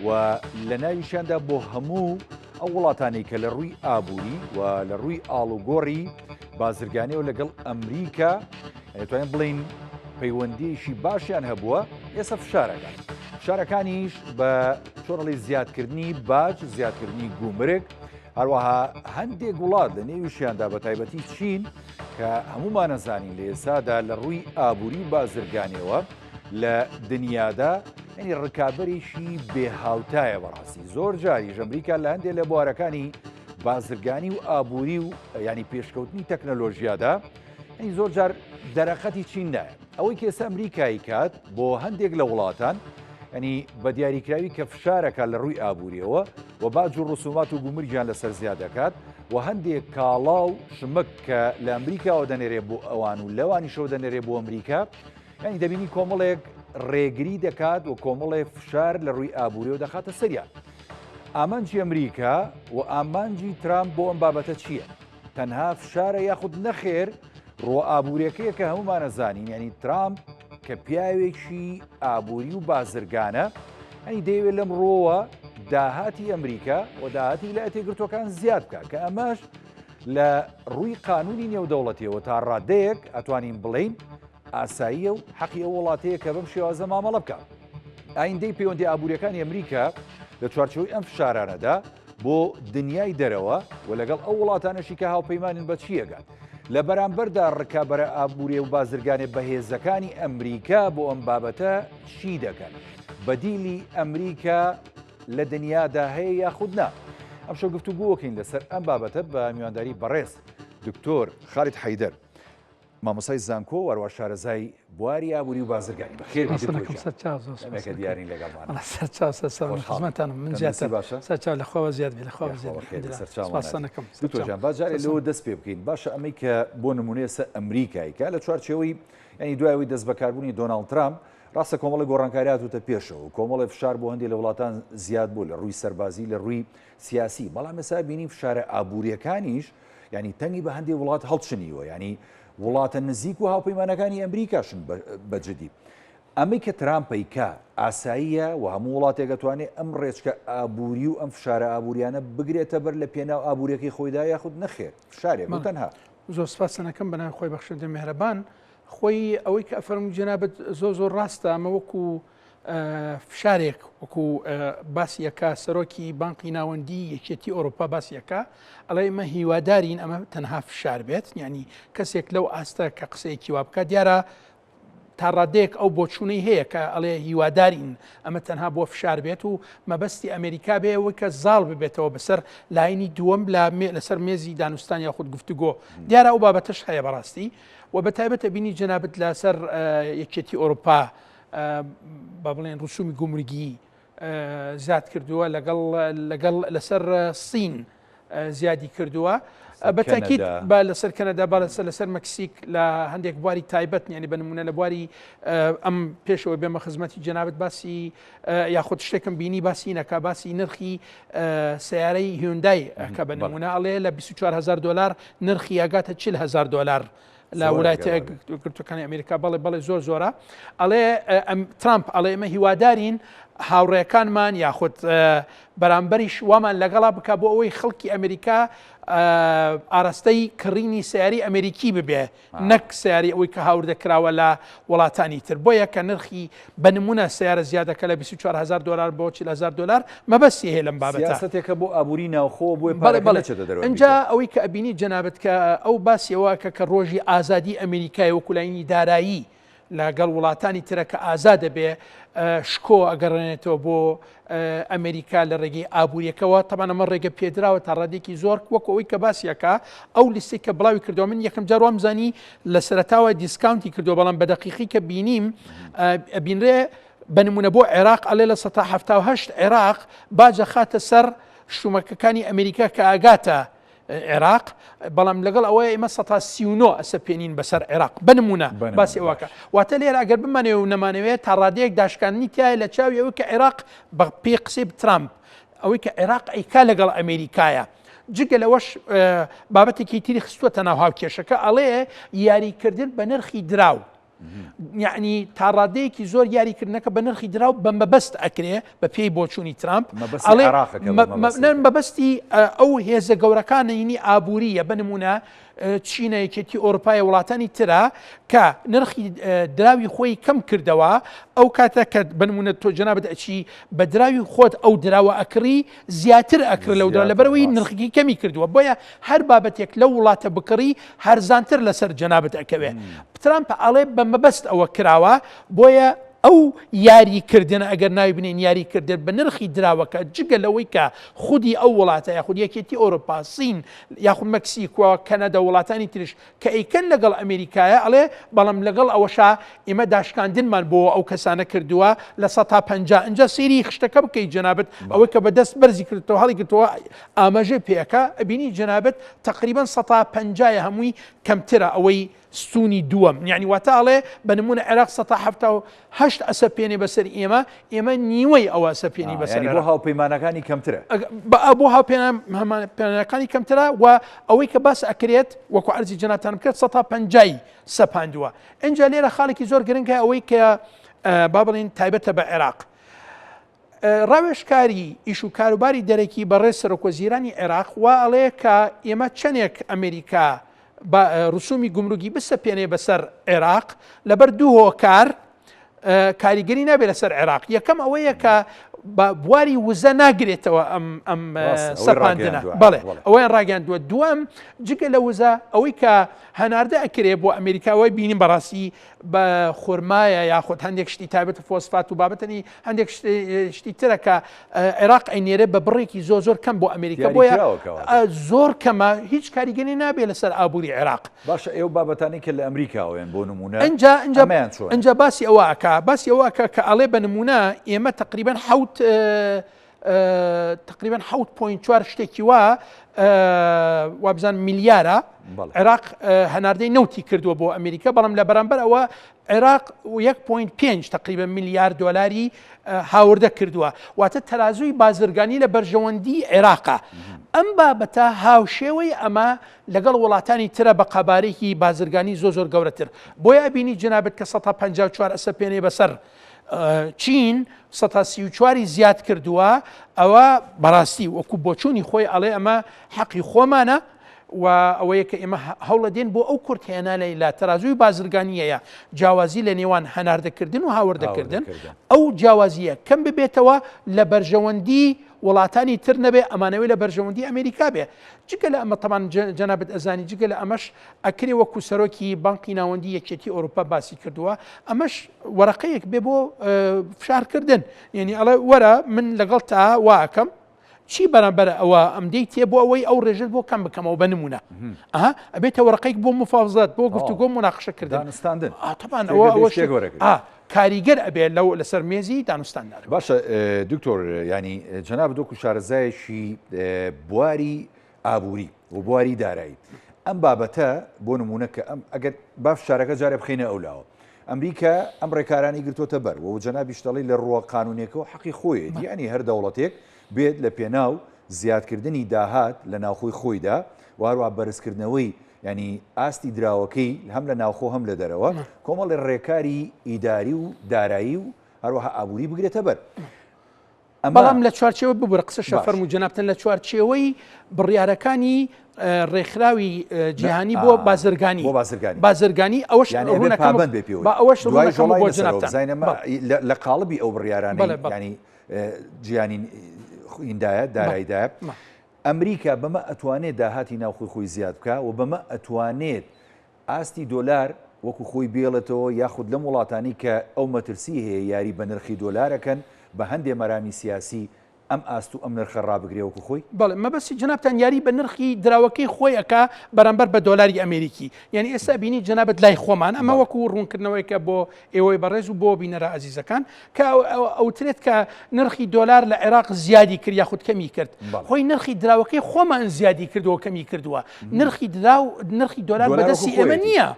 و لە ناویشیاندا بۆ هەموو ئەو وڵاتانەی کە لە ڕووی ئابووری و لە ڕووی ئاڵوگۆڕی بازرگانیەوە لەگەڵ ئەمریکا ئەتوانین بڵین پەیوەندیەکی باشیان هەبووە ئێستا فشارەکان فشارەکانیش بە چۆنڵی زیادکردنی باج زیادکردنی گومرگ هەروەها هەندێک وڵات لە نێویشیاندا بە تایبەتی چین کە هەمومانەزانین لە ئێستادا لە ڕووی ئابووری بازرگانیەوە لە دنیادا یعنی ڕکابەرێکی بێ هاوتایە بەڕاستی زۆر جاریش ئەمریکا لە هەندێک لە بوارەکانی بازرگانی و ئابووری و ینی پێشکەوتنی تەکنەلۆژیادا ینی زۆر جار دەرەقەتی چین نایە ئەوەی کە ئێستا ئەمریکایی کات بۆ هەندێک لە وڵاتان ینی بە دیاریکراوی کە فشارەکە لە ڕووی ئابووریەوە و باج و ڕسومات و گومرگیان لەسەر زیاد دەکات و هەندێک کاڵا و شمەک کە لە ئەمریکاوە دەنێرێ بۆ ئەوان و لەوانیشەوە دەنێرێ بۆ ئەمریکا یانی دەبینی کۆمەڵێک ڕێگری دەکات و کۆمەڵێک فشار لە ڕووی ئابووریەوە دەخاتە سەریان. ئامانجی ئەمریکا و ئامانجی ترامپ بۆ ئەم بابەتە چییە؟ تەنها فشارە یاخود نەخێر ڕۆ ئابووریەکەیە کە هەمومانە زانین ینی ترامپ کە پیاوێکی ئابووری و بازرگانە ئەنی دەیەوێت لەم ڕۆوە داهاتی ئەمریکا و داهاتی ویلایەتە یەکگرتووەکان زیاد بکات کە ئەمەش لە ڕووی قانونی نێودەوڵەتیەوە تا ڕادەیەک ئەتوانین بڵین ئاساییە و حەقی ئەو وڵاتەیە کە بەم شێوازە مامەڵە بکات. ئایندەی پەیوەندی ئابووریەکانی ئەمریکا لە چوارچێوەی ئەم فشارانەدا بۆ دنیای دەرەوە و لەگەڵ ئەو وڵاتانەشی کە هاوپەیمانن بە چی ئەگات؟ لە بەرامبەردا ڕکابەرە ئابووری و بازرگانێ بەهێزەکانی ئەمریکا بۆ ئەم بابەتە چی دەکەن؟ بەدیلی ئەمریکا لە دنیادا هەیە یاخود نا؟ ئەمشەو گفتوگۆکەین لەسەر ئەم بابەتە بە میوانداری بەڕێز دکتۆر خالید حەیدەر مامۆستای زانکۆ و هەروەها شارەزای بواری ئابووری و بازرگانی. بەخێر بێی دکتۆر گیان. سەرچاو زۆر سوپاس. دەمێکە دیارین لەگەڵمان. وەڵا سەرچاو سەرچاو من خۆشحاڵم. خزمەتانم من تەندروستی زیاتر. باشە؟ سەرچاو لە خواوە زیاد بێ لە خواوە یاخوا زیاد بێ بەخێر بێی الحمدللە. سەرچاومان سوپاستان نادی. ئەکەم. دکتۆر سەرچاو. گیان با جارێ سەرچاو. لەوە دەست پێ بکەین باشە ئەمەی کە بۆ نموونە ئێستا ئەمریکای کە لە چوارچێوەی یانی دوای ئەوەی دەستبەکاربوونی دۆناڵد ترامپ ڕاستە کۆمەڵێک گۆڕانکاری هاتووتە پێشەوە و کۆمەڵێ فشار بۆ هەندێک لە وڵاتان زیاد بوو لە ڕووی سەربازی لە ڕووی سیاسی بەڵام ئێستا بینیم فشارە ئابووریەکانیش یانی تەنگی بە هەندێک وڵات هەڵچنیوە یانی وڵاتە نزیک و هاوپەیمانەکانی ئەمریکاشن بە جدی. ئەمەی کە ترامپ ئەیکا ئاساییە و هەموو وڵاتێک ئەتوانێ ئەم ڕێچکە ئابووری و ئەم فشارە ئابووریانە بگرێتە بەر لە پێناو ئابووریەکەی خۆیدا یاخود نەخێر فشارێک و تەنها. زۆر سپاستان ئەکەم بەناوی خۆی بەخشندە مێهرەبان خۆی ئەوەی کە ئەفەرمووی جەنابت زۆر زۆر ڕاستە ئەمە وەکو فشارێک وەکو باسی ئەکا سەرۆکی بانقی ناوەندی یەکێتی ئەوروپا باسی ئەکا ئەڵێ ئمە هیوادارین ئەمە تەنها فشار بێت یعنی کەسێک لەو ئاستە کە قسەیەکی وا بکات دیارە تا ڕادەیەک ئەو بۆچوونەی هەیە کە ئەڵێ هیوادارین ئەمە تەنها بۆ فشار بێت و مەبەستی ئەمریکا بێ ئەوەی کە زاڵ ببێتەوە بەسەر لاینی دووەم لە لەسەر مێزی دانوستان یاخود گفتوگۆ دیارە ئەو بابەتەش هەیە بەڕاستی و بە تایبەتە بینی جەنابت لەسەر یەکێتی ئەوروپا با بڵێن ڕسومی گومرگی زیاد کردووە لەگەڵ لەگەڵ لەسەر سین زیادی کردووە بەتاکیت با لەسەر کەنەدا با لەسەر لەسەر مەکسیک لە هەندێک بواری تایبەت یعنی بە نمونە لە بواری ئەم پێشەوە بێمە خزمەتی جەنابەت باسی یاخود شتێکم بینی باسی نەکە باسی نرخی سیارەی هیوندای کە بە نمونە ئەڵێ لە 24هزار دلار نرخی ئەگاتە 40هزار دلار لە ولایەتە یەکگرتووەکانی ئەمریکا بەڵێ بەڵێ زۆر زۆرە ئەڵێ ترامپ ئەڵێ ئێمە هیوادارین هاوڕێکانمان یاخود بەرامبەریش وامان لەگەڵا بک بۆ ئەوەی خەڵکی ئەمریکا ئاراستەی کڕینی سیاری ئەمریکی ببێ نەک سیاری ئەوەی کە هاوردە کراوە لە وڵاتانی تر بۆیە کە نرخی بە نمونە سیارە زیادەکە لە 24هزار دلار بۆ 40هزار دلار مەبەستی هەیە لەم بابەتە. سیاسەتێکە بۆ ئابووری ناوخۆ بۆیە بەڵێ پارەکە بەڵێ نەچێتە دەرەوەی ئینجا ئەمریکا. ئەوەی کە ئەبینی جەنابت کە ئەو باسی ئەوە ئەکا کە ڕۆژی ئازادی ئەمریکای وەکو لاینی دارایی لەگەڵ وڵاتانی ترە کە ئازاد ئەبێ شکۆ ئەگەڕێنێتەوە بۆ ئەمریکا لە ڕێگەی ئابووریەکەوە تەبان ئەمە ڕێگە پێدراوە تا ڕادێکی زۆر وەکو ئەوەی کە باسی ئەکا ئەو لیستەی کە بڵاوی کردەوە من یەکەم جار وام زانی لە سەرەتاوە discount ی کردووە بەڵام بە دەقیقی کە بینیم ئەبینرێ بە نموونە بۆ عێراق ئەڵێ 78% عێراق باج ئەخاتە سەر شتومەکەکانی ئەمریکا کە ئەگاتە عێراق بەڵام لەگەڵ ئەوەی ئێمە 39 ئەسەپێنین بەسەر عێراق بە نمونە باسی ئەوەکە واتە لێرە ئەگەر بمانەوێ و نەمانەوێت تا ڕادەیەک داشکاندنی تایە لە چاوی ئەوەی کە عێراق بە پێی قسەی ترامپ ئەوەی کە عێراق ئەیکا لەگەڵ ئەمریکایە جگە لەوەش بابەتێکی تری خستووەتە ناو هاوکێشەکە ئەڵێ یاریکردن بە نرخی دراو. یعنی تا ڕادەیەکی زۆر یاریکردنەکە بە نرخی دراو بە مەبەست ئەکرێ بە پێی بۆچوونی ترامپ مەبەستی ئەو هێزە گەورەکانینی ئابووریە بە نمونە چینە یەکێتی ئۆروپایە وڵاتانی ترە کە نرخی دراوی خۆی کەم کردەوە ئەو کاتە کە بنمونە تۆ جەنابەت ئەچی بە دراوی خۆت ئەو دراوە ئەکڕی زیاتر ئەکرە لەو درا لەبەرەوەی نرخی کەمی کردووە بۆیە هەر بابەتێک لەو وڵاتە بکڕی هەرزانتر لەسەر جەنابەت ئەکەوێ ترامپ ئەڵێ بە مەبەست ئەوە کراوە بۆیە ئەو یاری کردنە ئەگەر ناوی بنێین یاری کردن بە نرخی دراوەکە جگە لەوەی کە خودی ئەو وڵاتە یاخود یەکێتی ئەوروپا سین یاخود مەکسیک و کەنەدا وڵاتانی تریش کە ئەیکەن لەگەڵ ئەمریکایە ئەڵێ بەڵام لەگەڵ ئەوەشا ئێمە داشکاندنمان بۆ ئەو کەسانە کردووە 50% ئینجا سەیری خشتەکە بکەیت جەنابت ئەوەی کە بەدەست بەرزی کردەوە هەڵی گرتەوە ئاماژەی پێەکە ئەبینی جەنابت تقریبا 50 هەمووی کەمترە ئەوەی ستونی دووەم یعنی واتە ئەڵێ بە نمونە عێراق 78 ئەسەپێنێ بەسەر ئێمە ئێمە نیوەی ئەوە ئەسەپێنی بەسەر بۆ هاوپەیمانەکانی کەمترە بۆ هاوپەیمانەکانی کەمترە و ئەوەی کە باس ئەکرێت وەکو عەرزی جەنابتانم کرد 50ی سەپاندووە ئینجا لێرە خاڵێکی زۆر گرنگە ئەوەی کە با بڵێین تایبەتە بە عێراق ڕاوێژکاری ئیش و کاروباری دەرەکی بەڕێز سەرۆکوەزیرانی عێراق وا ئەڵێ کە ئێمە چەندێک ئەمریکا بە ڕسومی گومرگی بسەپێنێ بەسەر عێراق لەبەر دوو هۆکار کاریگەری نابێت لەسەر عێراق یەکەم ئەوەیە کە بە بواری وزە ناگرێتەوە ئەم ئەم سەپاندنە بەڵێ ئەوەیان ڕاگەاندووە دووەم جگە لە وزە ئەوەی کە هەناردە ئەکرێ بۆ ئەمریکا وای بینیم بەڕاستی بە خورمایە یاخود هەندێک شتی تایبەت فۆسفات و بابەتەنی هەندێک شتی ترە کە عێراق ئەینێرێ بە بڕێکی زۆر زۆر کەم بۆ ئەمریکا بۆیە زۆر کەمە هیچ کاریگەری نابێت لەسەر ئابووری عێراق. باشە ئێو بابەتانی کە لە ئەمریکاوەیەن بۆ نمونە ئەنجا ئەنجا ئەنجا باسی ئەوە ئەکا باسی ئەوە ئەکا کە ئەڵێ بە نمونە ئێمە تقریبا حوت تقریبا حوت point چوار شتێکی وا وابزان ملیارە عێراق هەناردەی نەوتی کردووە بۆ ئەمریکا بەڵام لە بەرامبەر ئەوە عێراق 1.5 تقریبا ملیار دۆلاری هاوردە کردووە واتە تەرازووی بازرگانی لە بەرژەوەندی عێراقە ئەم بابەتە هاوشێوەی ئەمە لەگەڵ وڵاتانی ترە بە قەبارەیەکی بازرگانی زۆر زۆر گەورەتر بۆیە ئەبینی جەنابت کە 154 ئەسەپێنێ بەسەر چین 134 زیاد کردووە ئەوە بەڕاستی وەکو بۆچوونی خۆی ئەڵێ ئەمە حەقی خۆمانە و ئەوەیە کە ئێمە هەوڵەدێن بۆ ئەو کورتهێنانەی لە تەرازووی بازرگانیەیە جیاوازی لە نێوان هەناردەکردن و هاوردەکردن ئەو جیاوازیە کەم ببێتەوە لە بەرژەوەندی وڵاتانی تر نەبێ ئەمانەوەی لە بەرژەوەندی ئەمریکا بێ جگە لە ئەمە تەمان جەنابت ئەزانی جگە لە ئەمەش ئەکرێ وەکو سەرۆکی بانقی ناوەندی یەکێتی ئەوروپا باسی کردووە ئەمەش وەرەقەیەک بێ بۆ فشارکردن یعنی ئەڵێ وەرە من لەگەڵ تا واکەم چی بەرامبەر ئەوە ئەم دەی تێ بۆ ئەوەی ئەو ڕێژەت بۆ کەم بکەمەوە بە نمونە ئەها ئەبێتە وەرەقەیەک بۆ مفاوزات بۆ گفتوگۆ مناقشەکردن دانوستاندن تەبان ئەوە ئەوە شتێک وەرەگرێت کاریگەر ئەبێ لەو لەسەر مێزی دانوستاندار. باشە دکتۆر یانی جەنابت وەکو شارەزایەکی بواری ئابووری و بواری دارایی ئەم بابەتە بۆ نمونە کە ئەم ئەگەر با فشارەکە جارێ بخینە ئەو لاوە ئەمریکا ئەم ڕێکارانی گرتوتە بەر و جەنابیش دەڵی لە ڕووە قانونێکەوە حەقی خۆیەتی ینی هەر دەوڵەتێک بێت لە پێناو زیادکردنی داهات لە ناوخۆی خۆیدا و هەروە بەرزکردنەوەی ینی ئاستی دراوەکەی هەم لە ناوخۆ هەم لە دەرەوە کۆمەڵی ڕێکاری ئیداری و دارایی و هەروەها ئابووری بگرێتە بەر. بەڵام لە چوارچێوە ببورە قسە شەفەرم و جەنابتن لە چوارچێوەی بڕیارەکانی ڕێکخراوی جیهانی بۆ بازرگانی بۆ بازرگانی بازرگانی ئەوەش پابند بێ پێوە بە ئەوەش بۆ جەنابتان لە قاڵبی ئەو بڕیارانە ینی جیانی ئیندایە دارایدایە ئەمریکا بەمە ئەتوانێت داهاتی ناوخۆی خۆی زیاد بکە و بەمە ئەتوانێت ئاستی دۆلار وەکو خۆی بێڵێتەوە یاخود لەم وڵاتانەی کە ئەو مەترسی هەیە یاری بە نرخی دۆلارەکەن بە هەندێ مەرامی سیاسی ئەم ئاست و ئەم نرخە ڕابگرێ وەکو خۆی؟ بەڵێ مەبەستی جەنابتان یاری بە نرخی دراوەکەی خۆی ئەکا بەرامبەر بە دۆلاری ئەمێریکی یانی ئێستا بینی جەنابت لای خۆمان ئەمە وەکو ڕوونکردنەوەیکە بۆ ئێوەی بەڕێز و بۆ بینەرە ئازیزەکان کە ئەوترێت کە نرخی دۆلار لە عێراق زیادی کرد یاخود کەمی کرد خۆی نرخی دراوەکەی خۆمان زیادی کردووە کەمی کردووە نرخی دراو نرخی دۆلار بەدەستی ئێمە نییە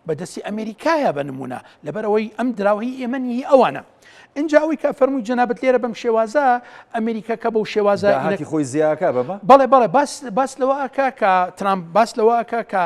بەدەستی ئەمریکایە بە نمونە لەبەرئەوەی ئەم دراوەی ئێمە نیە ئەوانە. ئینجا ئەوەی کە فەرمووی جەنابت لێرە بەم شێوازە ئەمریکا کە بەو شێوازە داهاتی خۆی زیاکە بەمە؟ بەڵێ بەڵێ باس باس لەوە ئەکا کە ترامپ باس لەوە ئەکا کە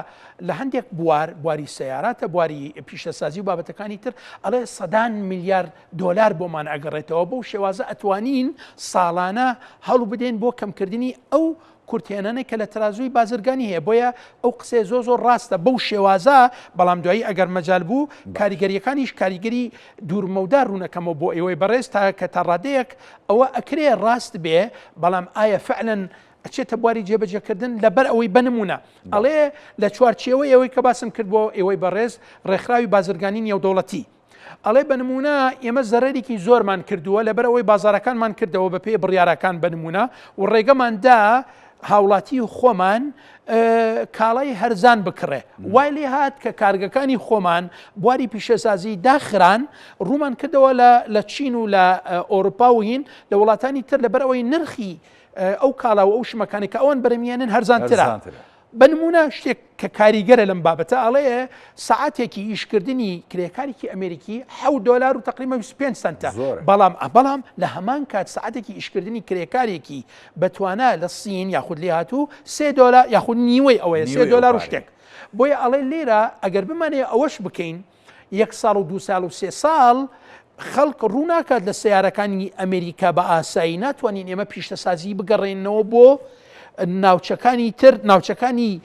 لە هەندێک بوار بواری سەیاراتە بواری پیشەسازی و بابەتەکانی تر ئەڵێ سەدان میلیارد دۆلار بۆمان ئەگەڕێتەوە بەو شێوازە ئەتوانین ساڵانە هەڵ بدەین بۆ کەمکردنی ئەو کورتهێنانێک کە لە ترازووی بازرگانی هەیە بۆیە ئەو قسەیە زۆر زۆر ڕاستە بەو شێوازە بەڵام دوایی ئەگەر مەجال بوو کاریگەریەکانیش کاریگەری دوورمەودا ڕوونەکەمەوە بۆ ئێوەی بەڕێز تا کە تا ڕادەیەک ئەوە ئەکرێ ڕاست بێ بەڵام ئایا فعلەن ئەچێتە بواری جێبەجێکردن لەبەر ئەوەی بنمونە ئەڵێ لە چوارچێوەی ئەوەی کە باسم کرد بۆ ئێوەی بەڕێز ڕێکخراوی بازرگانی نێودەوڵەتی ئەڵێ بە نموونە ئێمە زەرەرێکی زۆرمان کردووە لەبەر ئەوەی بازارەکانمان کردەوە بە پێی بڕیارەکان بە نموونە و ڕێگەمان دا هاوڵاتی خۆمان کاڵای هەرزان بکڕێ وای لێ هات کە کارگەکانی خۆمان بواری پیشەسازی داخران ڕوومان کردەوە لە چین و لە ئەوروپا و هین لە وڵاتانی تر لەبەر ئەوەی نرخی ئەو کاڵا و ئەو شمەکانی کە ئەوان بەرەمیێنن هەرزانترە. بە نموونە شتێک کە کاریگەرە لەم بابەتە ئەڵێ سەعاتێکی ئیشکردنی کرێکارێکی ئەمریکی 7 دۆلار و تقریبا 25 سنتە بەڵام بەڵام لە هەمان کات سەعاتێکی ئیشکردنی کرێکارێکی بەتوانا لە سین یاخود لێهاتوو 3 دۆلار یاخود نیوەی ئەوەیە 3 دۆلار و شتێک بۆیە ئەڵێ لێرە ئەگەر بمانەیە ئەوەش بکەین یەک ساڵ و دوو ساڵ و سێ ساڵ خەڵک ڕووناکات لە سیارەکانی ئەمریکا بە ئاسایی ناتوانین ئێمە پیشەسازی بگەڕێنەوە بۆ ناوچەکانی تر ناوچەکانی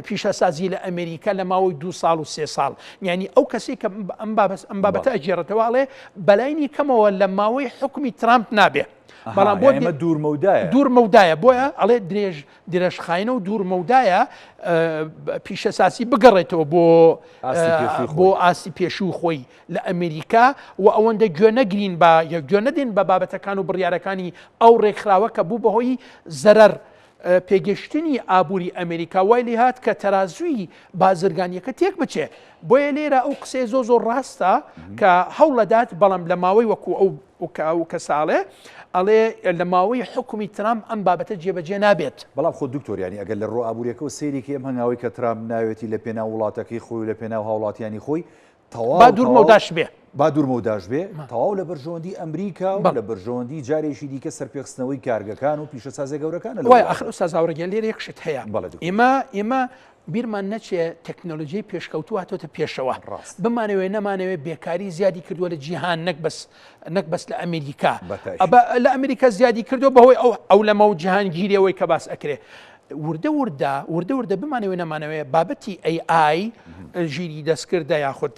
پیشەسازی لە ئەمریکا لە ماوەی دو ساڵ و سێ ساڵ یعنی ئەو کەسی کە ئەم بابەس ئەم بابەتە ئەگێڕێتەوە ئەڵێ بەلاینی کەمەوە لە ماوەی حکومی ترامپ نابێ بەڵام بۆ ئێمە دوور مەودایە دوور مەودایە بۆیە ئەڵێ درێژ درێژخایەنە و دوور مەودایە پیشەسازی بگەڕێتەوە بۆ بۆ ئاستی پێشوو خۆی لە ئەمریکا و ئەوەندە گوێ نەگرین بە گوێ نەدەین بە بابەتەکان و بڕیارەکانی ئەو ڕێکخراوە کە بوو بەهۆی زەرەر پێگەشتنی ئابووری ئەمریکا وای لێهات کە تەرازووی بازرگانیەکە تێک بچێ بۆیە لێرە ئەو قسەیە زۆر زۆر ڕاستە کە هەوڵەدات بەڵام لە ماوەی وەکو ئەو ئەو کەسە ئەڵێ ئەڵێ لە ماوەی حکومی ترامپ ئەم بابەتە جێبەجێ نابێت. بەڵام خۆ دکتۆر یانی ئەگەر لە ڕووە ئابووریەکەوە سەیرێکی ئەم هەنگاوەی کە ترامپ ناوێتی لە پێناو وڵاتەکەی خۆی و لە پێناو هاوڵاتیانی خۆی تەواو با دوور مەوداش بێ. با دوور مەوداش بێ تەواو لە بەرژەوەندی ئەمریکا و لە بەرژەوەندی جارێکی دیکە سەرپێخستنەوەی کارگەکان و پیشەسازیە گەورەکانە لە وایە ئاخر ئوستاز هاوڕێ گیان لێرە یەک شت هەیە بەڵێ دکتۆر. ئێمە ئێمە بیرمان نەچێ تەکنۆلۆژیای پێشکەوتوو هاتۆتە پێشەوە ڕاست. بمانەوێ نەمانەوێ بێکاری زیادی کردووە لە جیهان نەک بەس نەک بەس لە ئەمریکا بە تاکید. ئەبە لە ئەمریکا زیادی کردووە بەهۆی ئەو ئەو لەمە و جیهانگیریەوەی کە باس ئەکرێ وردە وردە وردە وردە بمانەوێ نەمانەوێ بابەتی ئەی ئای ژیری دەستکردە یاخود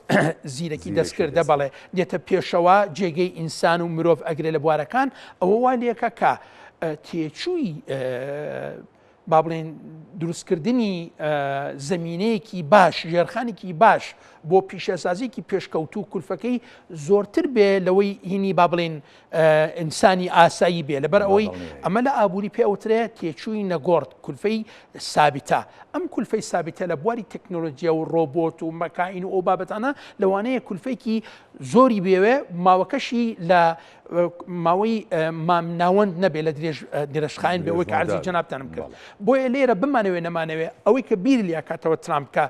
زیرەکی زیرەکی دەستکردە دەستکرد. بەڵێ دێتە پێشەوە جێگەی ئینسان و مرۆڤ ئەگرێ لە بوارەکان ئەوە وا لێکە کە تێچووی با بڵێین دروستکردنی زەمینەیەکی باش ژێرخانێکی باش بۆ پیشەسازیکی پێشکەوتوو کولفەکەی زۆرتر بێ لەوەی هینی با بڵێین ئینسانی ئاسایی بێ لەبەر ئەوەی ئەمە لە ئابووری پێوترێ تێچووی نەگۆڕد کولفەی سابتە ئەم کولفەی سابتە لە بواری تەکنۆلۆژیا و ڕۆبۆت و مەکائین و ئەو بابەتانە لەوانەیە کولفێکی زۆری بێوێ ماوەکەشی لە ماوەی مام ناوەند نەبێ لە درێژ درێژخایەن بێ ئەوەی کە عەرزی جەنابتانم کرد بۆیە لێرە بمانەوێ نەمانەوێ ئەوەی کە بیر لیاکاتەوە ترامپ کە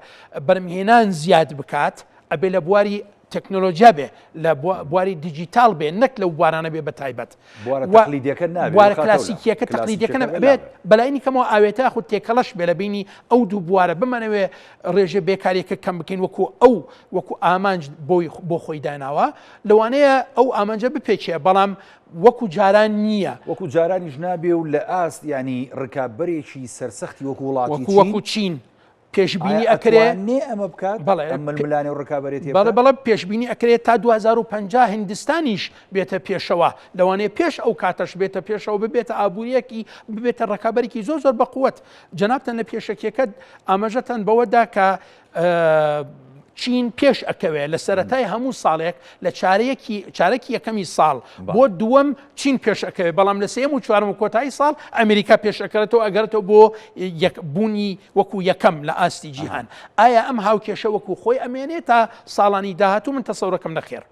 بەرهەمهێنان زیاد بکات ئەبێ لە بواری تەکنۆلۆژیا بێ لە بواری دیجیتال بێ نەک لەو بوارانە بێ بە تایبەت تەقلیدیەکە نابێت بوارە کلاسیکیەکە تەقلیدیەکە نەبێت بەلاینی کەمەوە ئاوێتە خود تێکەڵەش بێ لە بینی ئەو دوو بوارە بمانەوێ ڕێژە بێکاریەکە کەم بکەین وەکو ئەو وەکو ئامانج بۆی بۆ خۆی داناوە لەوانەیە ئەو ئامانجە بپێکێ بەڵام وەکو جاران نییە. وەکو جارانیش نابێ و لە ئاست یانی ڕکابەرێکی سەرسەختی وەکو وڵاتی چین وەکو چین پێشبینی ئەکرێ ئەتوانێ ئەمە بکات؟ بەڵێ ئەم ململانێ و ڕکابەرێتیە بەڵێ بکات؟ بەڵێ پێشبینی ئەکرێ تا 2050 هندستانیش بێتە پێشەوە لەوانەیە پێش ئەو کاتەش بێتە پێشەوە ببێتە ئابووریەکی ببێتە ڕکابەرێکی زۆر زۆر بەقوەت جەنابتان لە پێشەکیەکەت ئاماژەتان بەوە دا کە چین پێش ئەکەوێ لە سەرەتای هەموو ساڵێک لە چارەیەکی چارەکی یەکەمی ساڵ بۆ دووەم چین پێش ئەکەوێ بەڵام لە سێم و چوارم و کۆتایی ساڵ ئەمریکا پێش ئەکەێتەوە ئەگەرێتەوە بۆ بوونی وەکو یەکەم لە ئاستی جیهان ئایا ئەم هاوکێشە وەکو خۆی ئەمێنێ تا ساڵانی داهاتوو من تەسەورەکەم نەخێر.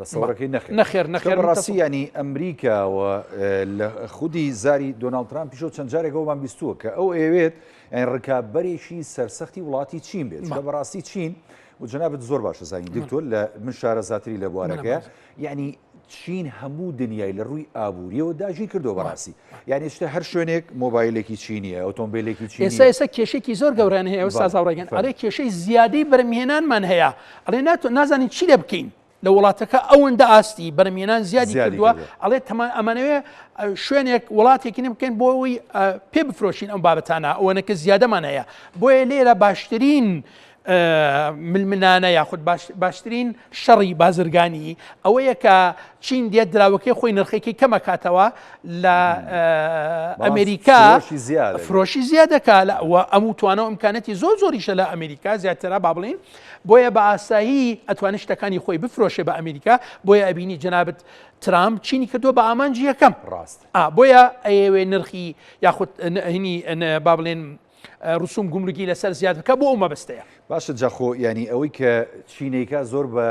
تەسەورەکەی نەخێر نەخێر نەخێر بەڕاستی ینی ئەمریکا و لە خودی زاری دۆناڵد ترامپیشەوە چەند جارێک ئەومان بیستووە کە ئەو ئەیەوێت ڕکابەرێکی سەرسەختی وڵاتی چین بێت چونکە بەڕاستی چین و جەنابت زۆر باشە زانی دکتۆر لە من شارەزاتری لە بوارەکەیە یعنی چین هەموو دنیای لە ڕووی ئابووریەوە داگیر کردووە بەڕاستی یعنی شتە هەر شوێنێک مۆبایلێکی چینیە ئۆتۆمبیلێکی چینی ئێستا ئێستا کێشێکی زۆر گەورەیان هەیە ئوستاز هاوڕێگەن ئەڵێ کێشەی زیادەی بەرهەمهێنانمان هەیە ئەڵێ ناتۆ نازانین چی لێ بکەین لە وڵاتەکە ئەوەندە ئاستی بەرهەمهێنان زیادی کردووە ئەڵێ تەمان ئەمانەوێ شوێنێک وڵاتێکی نە بکەین بۆ ئەوەی پێ بفرۆشین ئەم بابەتانە ئەوەنەکە زیادەمان هەیە بۆیە لێرە باشترین ململانە یاخود باشترین شەڕی بازرگانی ئەوەیە کە چین دێت دراوەکەی خۆی نرخێکی کەمەکاتەوە لە ئەمریکا فرۆشی زیادەکە ئەم و توانە ئەمکانەتی زۆر زۆریشە لە ئەمریکا زیاترە با بڵین بۆیە بە ئاسایی ئەتوانێت شتەکانی خۆی بفرۆشێ بە ئەمریکا بۆیە ئەبینی جەنابت ترامپ چینی کردووە بە ئامانجی یەکەم ڕاست بۆیە ئەیەوێ نرخی یاخود هینی با بڵێن ڕسوم گومرگی لەسەر زیاد بکە بۆ ئەو مەبەستەیە. باشە جا خۆ یانی ئەوەی کە چینەیکا زۆر بە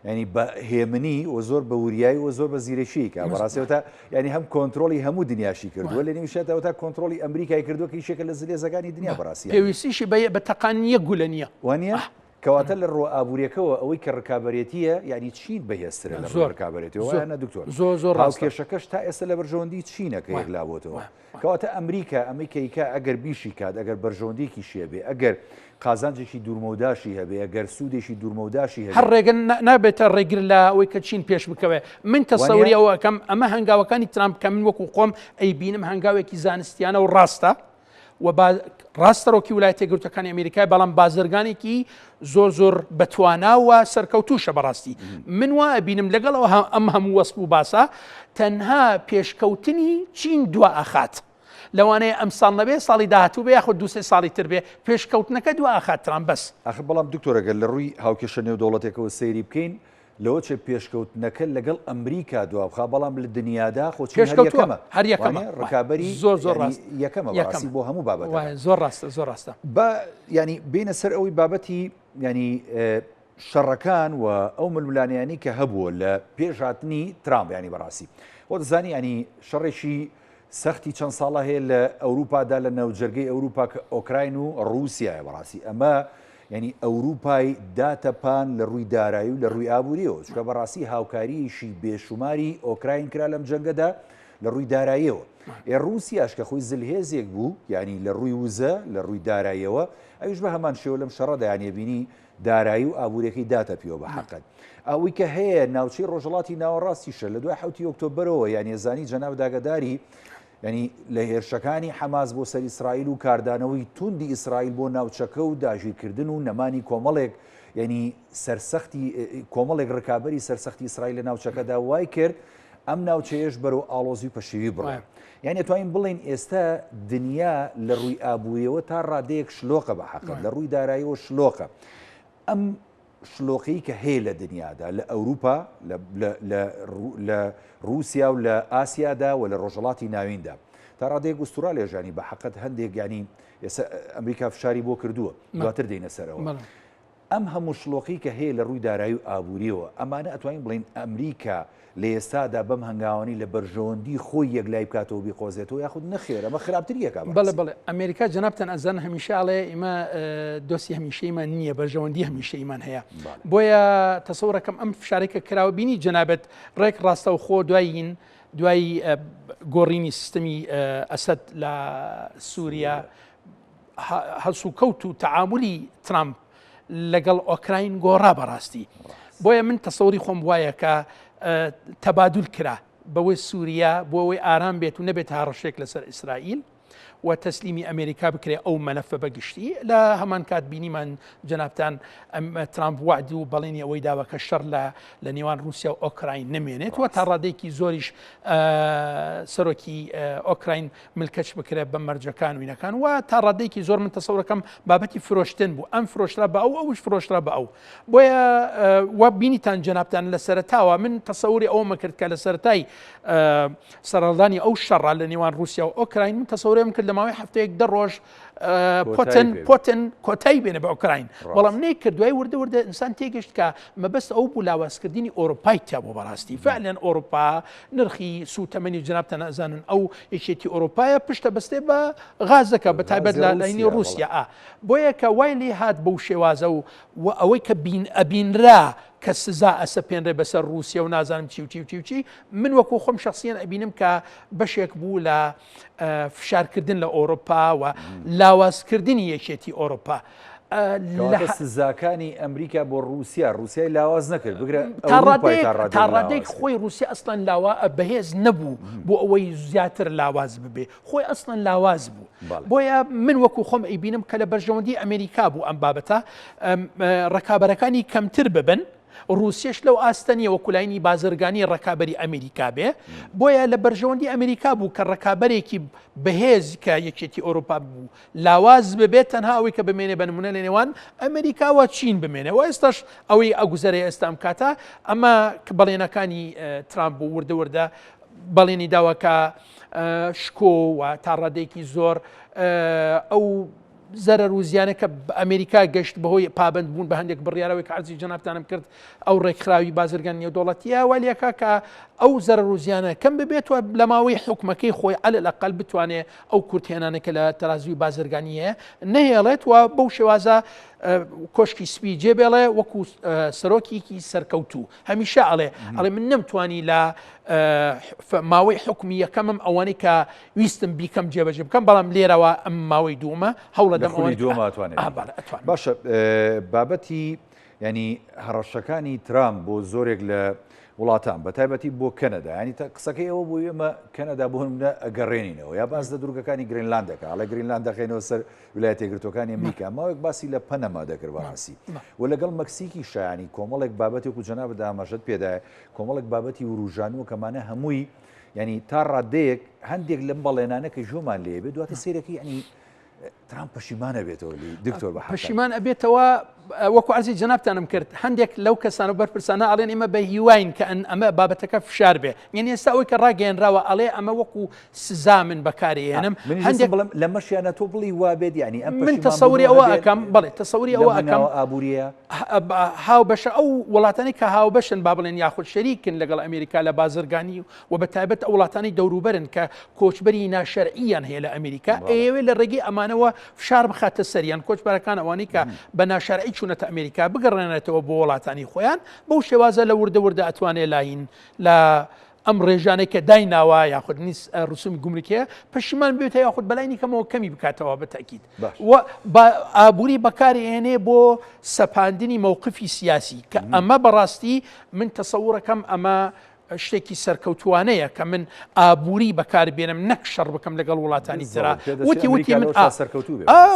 ینی بە هێمنی و زۆر بە وریایی و زۆر بە زیرەکیکە بەڕاستەوە تا ینی هەم کۆنتترۆلی هەموو دنیاشی کردووە لە نێویشێتەوە تا کۆنتترۆلی ئەمریکای کردووە کە یشێکە لە زلێزەکانی دنیا بەڕاستی پێویستیشی بە تەقانی یەک گولە نییە وانە کەواتە لە ڕووە ئابووریەکەوە ئەوەی کە ڕکابەرێتیە یعنی چین بەهێزترە لە زۆر ڕکابەرێتیەوە وایە دکتۆر زۆر زۆر هاوکێشەکەش تا ئێستا لە بەرژەوەندی چینە کە یەکلابۆتەوە کەواتە ئەمریکا ئەمەی کە ئەیکا ئەگەر بیشی کات، ئەگەر بەرژەوەندیەکیشی هەبێ، ئەگەر قازانجێکی دوورمەوداشی هەبێ، ئەگەر سوودێکی دوورمەوداشی هەر هەبێ. ڕێگە نابێتە ڕێگر لە ئەوەی کە چین پێش بکەوێ. من تەسەوری وانیە؟ ئەوە ئەکەم ئەمە هەنگاوەکانی ترامپ کە من وەکوو خۆم ئەیبینم هەنگاوێکی زانستیانە و ڕاستە و با ڕاست سەرۆکی ولایەتە یەکگرتووەکانی ئەمریکای بەڵام بازرگانێکی زۆر زۆر بەتوانا و سەرکەوتوشە بەڕاستی من وا ئەبینم لەگەڵ ئەو ئەم هەموو وەسف و باسە تەنها پێشکەوتنی چین دوا ئەخات لەوانەیە ئەم ساڵ نەبێ ساڵی داهاتوو بێ یاخود دوسێ ساڵی تر بێ پێشکەوتنەکە دوا ئەخات ترامپ بەس. ئاخر بەڵام دکتۆر ئەگەر لە ڕووی هاوکێشە نێودەوڵەتێکەوە سەیری بکەین لەوە چێ پێشکەوتنەکە لەگەڵ ئەمریکا دوابخا بەڵام لە دنیادا خۆ چین هەر پێشکەوتووە یەکەمە هەر یەکەمە وانیە ڕکابەری زۆر زۆر یانی ڕاست یەکەمە بەڕاستی یەکەمە بۆ هەموو بابەتەکان. وایە زۆر ڕاستە زۆر ڕاستە. با یانی بێینە سەر ئەوەی بابەتی یانی شەڕەکان و ئەو ململانێیانەی کە هەبووە لە پێش هاتنی ترامپ یانی بەڕاستی خۆ دەزانی یانی شەڕێکی سەختی چەند ساڵە هەیە لە ئەوروپادا لە ناوجەرگەی ئەوروپا کە ئۆکراین و ڕووسیایە بەڕاستی ئەمە یعنی ئەوروپای داتەپان لە ڕووی دارایی و لە ڕووی ئابووریەوە چونکە بەڕاستی هاوکارییەکی بێشوماری ئۆکراین کرا لەم جەنگەدا لە ڕووی داراییەوە ئێ ڕووسیاش کە خۆی زلهێزێک بوو یعنی لە ڕووی وزە لە ڕووی داراییەوە ئەویش بە هەمان شێوە لەم شەڕەدا یانی بینی دارایی و ئابووریەکەی داتەپیوە بە حەقت ئەوەی کە هەیە ناوچەی ڕۆژهەڵاتی ناوەڕاستیشە لە دوای حوتی ئۆکتۆبەرەوە یانی زانی جەناب داگەداری ینی لە هێرشەکانی حەماس بۆ سەر ئیسرائیل و کاردانەوەی توندی ئیسرائیل بۆ ناوچەکە و داگیرکردن و نەمانی کۆمەڵێک ینی سەرسەختی کۆمەڵێک ڕکابەری سەرسەختی ئیسرائیل لە ناوچەکەدا وای کرد ئەم ناوچەیەش بەرەو ئاڵۆزی و پەشێوی بڕۆ. یانی ئەتوانین بڵێین ئێستا دنیا لە ڕووی ئابووریەوە تا ڕادەیەک شلۆقە بە حەقت لە ڕووی داراییەوە شلۆقە. ئەم شلۆقەی کە هەیە لە دنیادا لە ئەوروپا لە ڕووسیا و لە ئاسیادا و لە ڕۆژهەڵاتی ناویندا تا ڕادەیەک ئوسترالیاش ینی بە حەقت هەندێک ینی ئێستا ئەمریکا فشاری بۆ کردووە دواتر دێینە سەرەوە. ئەم هەموو شڵۆقی کە هەیە لە ڕووی دارایی و ئابووریەوە، ئەمانە ئەتوانین بڵێین ئەمریکا لە ئێستادا بەم هەنگاوانەی لە بەرژەوەندی خۆی یەکلای بکاتەوە بیقۆزێتەوە یاخود نەخێر ئەمە خراپتری ئەکا بەڵێ بەڕاستی؟ بەڵێ ئەمریکا جەنابتان ئەزانن هەمیشە ئەڵێ ئیمە دۆستی هەمیشەیمان نییە بەرژەوەندی هەمیشەیمان هەیە بۆیە تەسەورەکەم ئەم فشارەی کە کراوە بینی جەنابت ڕێک ڕاستەوخۆ دوایین دوای گۆڕینی سیستمی ئەسەد لە سووریا هەڵسوکەوت و تەعامولی ترامپ لەگەڵ ئۆکراین گۆڕا بەڕاستی بۆیە من تەسەوری خۆم وایە کە تەبادول کرا بەوەی سووریا بۆ ئەوەی ئارام بێت و نەبێت هاڕەشێک لەسەر ئیسرائیل و تەسلیمی ئەمریکا بکرێ ئەو مەلەفە بەگشتی لە هەمان کات بینیمان جەنابتان ترامپ وعد و بەڵێنی ئەوەی داوە کە شەڕ لە لە نێوان رووسیا و ئۆکراین نمێنێت و تا ڕادێکی زۆریش سەرۆکی ئۆکراین ملکەچ بکرێت بە مەرجەکان و اینەکان و تا ڕادەیەکی زۆر من تەسەورەکەم بابەتی فرۆشتن بوو ئەم فرۆشرا بە ئەو ئەوش فرۆشرا بە ئەو بۆیە وە بینیتان جەنابتان لە سەرەتاوە من تەسەوری ئەومە کرد کە لە سەرەتای سەرهەڵدانی ئەو شەڕە لە نێوان رووسیا و ئۆکراین من تەسەورم کرد لە ماوەی هەفتەیەک دە ڕۆژ پۆتن پۆتن کۆتایی بێنە بە ئۆکراین بەڵام نەیکرد دوای وردە وردە ئینسان تێگەشت کە مەبەست ئەو بوو لاوازکردنی ئۆروپای تیا بوو بەڕاستی فعلەن ئۆروپا نرخی سووتەمەنی جنابتان ئەزانن ئەو یەکێتی ئۆروپایە پشتە بەستێ بە غازەکە بە تایبەت لە لاینی ڕووسیا ئا بۆیە کە وای لێ هات بەو شێوازە و و ئەوەی کە بین ئەبینرا. کە سزا ئەسەپێنرێ بەسەر ڕووسیا و نازانم چی و چی و چی و چی من وەکو خۆم شخصیەن ئەبینم کە بەشێک بوو لە فشارکردن لە ئەوروپا و لاوازکردنی یەکێتی ئەوروپا. لە سزاکانی ئەمریکا بۆ رووسیا رووسیای لاواز نەکرد بگرە تا ڕادێک خۆی رووسیا ئەسڵەن لاوا بەهێز نەبوو بۆ ئەوەی زیاتر لاواز ببێ خۆی ئەسڵەن لاواز بوو بۆیە من وەکو خۆم ئەیبینم کە لە بەرژەوەندی ئەمریکا بوو ئەم بابەتە ڕکابەرەکانی کەمتر ببن ڕووسیەش لەو ئاستە نییە وەکو لاینی بازرگانی ڕکابەری ئەمریکا بێ بۆیە لە بەرژەوەندی ئەمریکا بوو کە ڕکابەرێکی بەهێز کە یەکێتی ئەوروپا بوو لاواز ببێت تەنها ئەوەی کە بمێنێ بە نمونە لە نێوان ئەمریکا و چین بمێنێ و ئێستاش ئەوەی ئەگوزەرێ ئێستا ئەم کاتە ئەمە بەڵێنەکانی ترامپ بوو وردە وردە بەڵێنی داوە کە شکۆ و تا ڕادەیەکی زۆر ئەو زەرەر و زیانە کە ئەمریکا گەشت بەهۆی پابند بوون بە هەندێک بڕیارەوەی کە عەرزی جەنابتانم کرد ئەو ڕێکخراوی بازرگان نێودەوڵەتیە والیەکە کە ئەو زەرەر و زیانە کەم ببێت و لە ماوەی حکومەکەی خۆی عەلە لەقەل بتوانێ ئەو کورتهێنانە کە لە تەرازوی بازرگانی هەیە نەهێڵێت و بەو شێوازە کۆشکی سپی جێبێڵێ وەکو سەرۆکێکی سەرکەوتوو هەمیشە ئەڵێ ئەڵێ من نەمتوانی لە ماوەی حکومی یەکەمم ئەوانەی کە ویستم بیکەم جێبەجێ بکەم بەڵام لێرەوە ئەم ماوەی دوومە هەوڵە دەم ئەوەی دووەماتوانێت باشە بابەتی ینی هەڕەشەکانی ترامپ بۆ زۆرێک لە وڵاتان بە تایبەتی بۆ کەنەدا ینی تا قسەکەی ئەوە بوو ئێمە کەنەدا بۆ نمونە ئەگەڕێنینەوە یا باس لە دوورگەکانی گرینلاند دەکا ئەڵێ گرینلاند دەخەینەوە سەر ویلایەتە یەکگرتووەکانی ئەمریکا ماوەیەک باسی لە پەنەما دەکرد بەڕاستی و لەگەڵ مەکسیکی شایانی کۆمەڵێک بابەتێک و جەنابت ئاماژەت پێدایە کۆمەڵێک بابەتی وروژانوە کەمانە هەمووی ینی تا ڕادەیەک هەندێک لەم بەڵێنانە کە ژۆمان لێ بێ دواتر سیرەکەی ینی ترامپ پەشیمان ئەبێتەوە لێی دکتۆر بە پەشیمان ئەبێتەوە وەکو عەرزی جەنابتانم کرد هەندێک لەو کەسان و بەرپرسانە ئەڵێن ئێمە بە هیواین کە ئەمە بابەتەکە فشار بێ یعنی ئێستا ئەوەی کە ڕاگەیەنراوە ئەڵێ ئەمە وەکو سزا من بەکارێنم هەندێک بڵم لەمەشیانە تۆ بڵی وابێت یعنی ئەم من تەسەوری ئەوە ئەەکەم بڵێ تەسەوری ئەوە ئەەکەم ئابووریە هاوبەشە ئەو وڵاتانی کە هاوبەشن با بڵێن یاخود شەریکن لەگەڵ ئەمریکا لە بازرگانی و بە تایبەت ئەو وڵاتانەی دەوروبەرن کە کۆچبەری ناشەرعییان هەیە لە ئەمریکا، ئەیەوێت لە ڕێگەی ئەمانەوە فشار بخاتە سەریان، کۆچبەرەکان ئەوانەی کە بە ناشەرعی چوونەتە ئەمریکا بگەڕێنێتەوە بۆ وڵاتانی خۆیان، بەو شێوازە لە وردە وردە ئەتوانێ لاین لە ئەم ڕێژانەی کە دایناوە یاخود نیس ڕسومی گومرکی هەیە پەشیمان بێتە یاخود بەلای کەمەوە کەمی بکاتەوە بە تاکید و ئابووری بەکارێنێ بۆ سەپاندنی مەوقفی سیاسی کە ئەمە بەڕاستی من تەسەورەکەم ئەمە شتێکی سەرکەوتووانەیە کە من ئابووری بەکار بێنم نەک شەڕ بکەم لەگەڵ وڵاتانی ترا وتی وتی من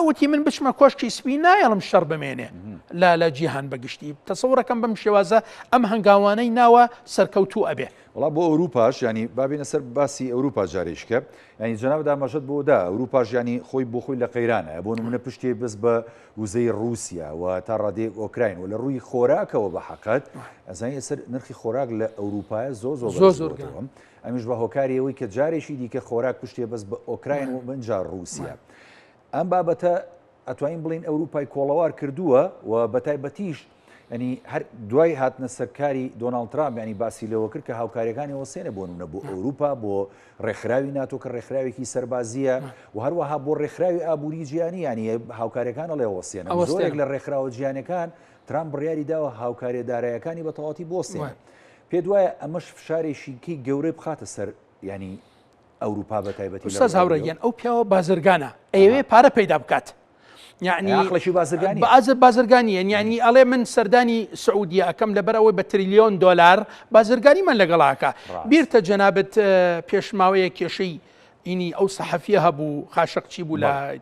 وتی من بچمە کۆشکی سپی نایەڵم شەڕ بمێنێ لا لە جیهان بەگشتی تەسەورەکەم بەم شێوازە ئەم هەنگاوانەی ناوە سەرکەوتوو ئەبێ. وڵا بۆ ئەوروپاش ینی بابینە سەر باسی ئەوروپا جارێکە ینی جەناب ئاماژەت بۆ دا ئەوروپاش ینی خۆی بۆ خۆی لە قەیرانە بۆ نمونە پشتێ بەس بە وزەی ڕووسیا و تا ڕادەیەک ئۆکراین و لە ڕووی خۆراکەوە بە حەقەت ئەزانی ئێستا نرخی خۆراک لە ئەوروپایە زۆر زۆر زۆر زۆر بەرزبووەتەوە ئەمیش بە هۆکاری ئەوەی کە جارێکی دیکە خۆراک پشتێ بەس بە ئۆکراین و ئینجا ڕووسیا ئەم بابەتە ئەتوانین بڵین ئەوروپای کۆڵەوار کردووە و بە تایبەتیش ینی هەر دوای هاتنە سەرکاری دۆناڵد ترامپ ینی باسی لەوە کرد کە هاوکاریەکانی وەسێنە بۆ نمونە بۆ ئەوروپا بۆ ڕێکخراوی ناتۆ کە ڕێکخراوێکی سەربازیە و هەروەها بۆ ڕێکخراوی ئابووری جیهانی ینی هاوکاریەکان ئەڵێ وەسێنە زۆرێک لە ڕێکخراوە جیهانەکان ترامپ بڕیاری داوە هاوکاریە دارایەکانی بە تەواوەتی بۆسێنە پێ دوایە ئەمەش فشارێکی گەورەی بخاتە سەر ینی ئەوروپا بە تایبەتی ئوستاز هاوڕێ گیان ئەو پیاوە بازرگانە ئەیەوێ پارە پەیدا بکات یعنی عقلێکی بازرگانی بازر بازرگانیە یعنی ئەڵێ من سەردانی سعودیە ئەکەم لەبەر ئەوەی بە تریلیۆن دۆلار بازرگانی من لەگەڵاکە بیرتە جەنابت پێشماوەیە کێشەی ئینی ئەو سەحەفیە هەبوو خاشقچی بوو لە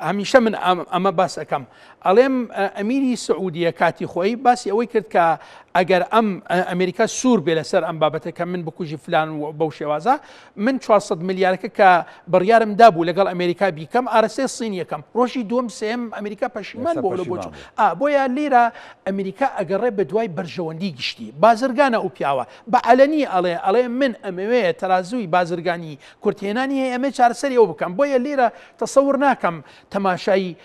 هەمیشە من ئەمە باس ئەەکەم ئەڵێم ئەمیری سعودیە کاتی خۆی باسی ئەوەی کرد کە ئەگەر ئەم ئەمریکا سوور بێ لەسەر ئەم بابەتە کە من بکوژی فلان و بەو شێوازە من 400 ملیارەکە کە بڕیارم دابوو لەگەڵ ئەمریکا بیکەم ئارەسێ سین یەکەم ڕۆژی دووەم سێم ئەمریکا پەشیمان بۆ لە بۆچ بۆیە لێرە ئەمریکا ئەگەڕێ بە دوای بەرژەوەندی گشتی بازرگانە ئەو پیاوە بە عەلەنی ئەڵێ ئەڵێ من ئەمەوێ تەرازووی بازرگانی کورتهێنانی هەیە ئەمێ چارەسەری ئەو بکەم بۆیە لێرە تەسەور ناکەم تەماشای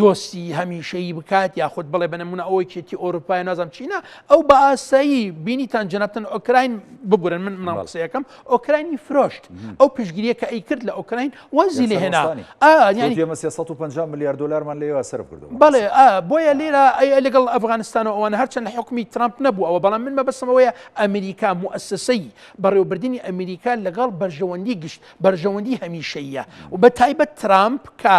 دۆستی هەمیشەیی بکات یاخود بڵێ بە نمونە ئەوەی کێتی ئەوروپای نازم چینە. ئەو بە ئاسایی بینیتان جەنابتان ئۆکراین ببورن من مناڵ قسەیەکەم ئۆکراینی فرۆشت ئەو پشتگیریە کە ئەی کرد لە ئۆکراین وازی لێ هێنا ئێمە 350 ملیار دلارمان لێوە سەرف کردو بەڵێ بۆیە لێرە ئەی لەگەڵ ئەفغانستان و ئەوانە هەرچەند لە حکومی ترامپ نەبوو ئەوە بەڵام من مەبەستمەوەیە ئەمریکا موسسەی بەڕێوەبردنی ئەمریکا لەگەڵ بەرژەوەندی گشت بەرژەوەندی هەمیشەیە و بە تایبەت ترامپ کە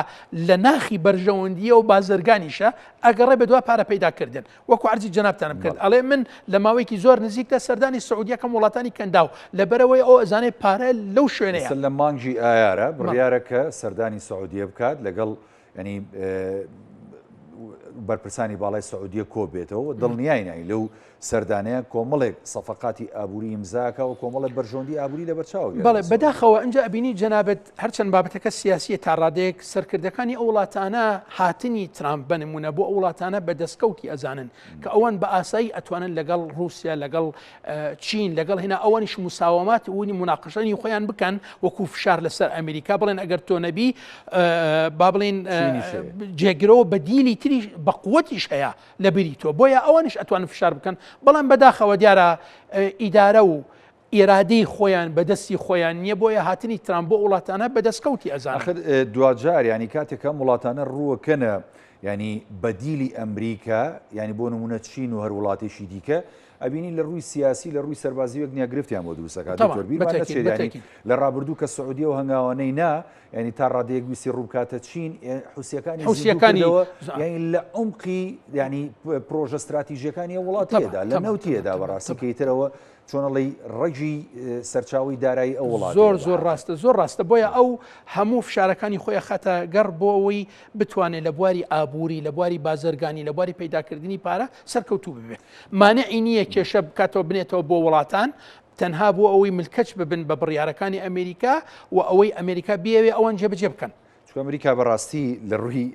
لە ناخی بەرژەوەندیە و بازرگانیشە ئەگەڕێ بە دوا پارە پەیداکردن وەکو عەرزی جەنابتانم کرد ئەڵێ من لە ماوەیەکی زۆر نزیکدا سەردانی سعودیەکەم وڵاتانی کەنداو لەبەرەوەی ئەو ئەزانێ پارە لەو شوێنەیە. ئێستا لە مانگی ئایارە بڕیارە کە سەردانی سعودیە بکات لەگەڵ ینی بەرپرسانی باڵای سعودیە کۆبێتەوە دڵنیای نای لەو سەردانەیە کۆمەڵێک سەفەقاتی ئابووری ئیمزاکە و کۆمەڵێک بەرژەوەندی ئابووری لەبەرچاو بەڵێ بەداخەوە ئەنجا ئەبینی جەنابت هەرچەند بابەتەکە سیاسیە تا ڕادەیەک سەرکردەکانی ئەو وڵاتانە هاتنی ترامپ بە نمونە بۆ ئەو وڵاتانە بە دەستکەوتی ئەزانن کە ئەوان بە ئاسایی ئەتوانن لەگەڵ رووسیا لەگەڵ چین لەگەڵ هێنا ئەوانیش مساوامات ونی مناقشەنی خۆیان بکەن وەکو فشار لەسەر ئەمریکا بڵێن ئەگەر تۆ نەبی با بڵێن جێگرەوە بەدیلی تریش بە قوتیش هەیە لە بری تۆ بۆیە ئەوانیش ئەتوانن فشار بکەن بەڵام بەداخەوە دیارە ئیدارە و ئیرادەی خۆیان بە دەستی خۆیان نییە، بۆیە هاتنی ترامپ بۆ وڵاتانە بە دەستکەوتی ئەزانن. ئاخر دواجار یانی کاتێک ئەم وڵاتانە ڕووەکەنە یانی بەدیلی ئەمریکا یانی بۆ نمونە چین و هەر وڵاتێکی دیکە ئەبینی لە ڕووی سیاسی لە ڕووی سەربازی وەک نیە گرفتیان بۆ دروست ئەکات دکتۆر بیرمان نەچێت یانی لە ڕابردوو کە سعودیە و هەنگاوانەی نا یانی تا ڕادەیەک ویستی ڕووبکاتە چین حوسیەکانی حوسیەکانیەوە یانی لە عمقی یانی پرۆژە ستراتیژیەکانی وڵاتیدا لە نەوتیدا بەڕاستی کەیترەوە چۆن ئەڵێی ڕەگی سەرچاوەی دارایی ئەو وڵاتەیە زۆر زۆر ڕاستە زۆر ڕاستە بۆیە ئەو هەموو فشارەکانی خۆی ئەخاتە گەڕ بۆ ئەوەی بتوانێت لە بواری ئابووری لە بواری بازرگانی لە بواری پەیداکردنی پارە سەرکەوتوو ببێت مانعی نییە کێشە بکاتەوە بنێتەوە بۆ وڵاتان تەنها بۆ ئەوەی ملکەچ ببن بە بڕیارەکانی ئەمریکا و ئەوەی ئەمریکا بیەوێ ئەوان جێبەجێ بکەن. چونکە ئەمریکا بەڕاستی لە ڕووی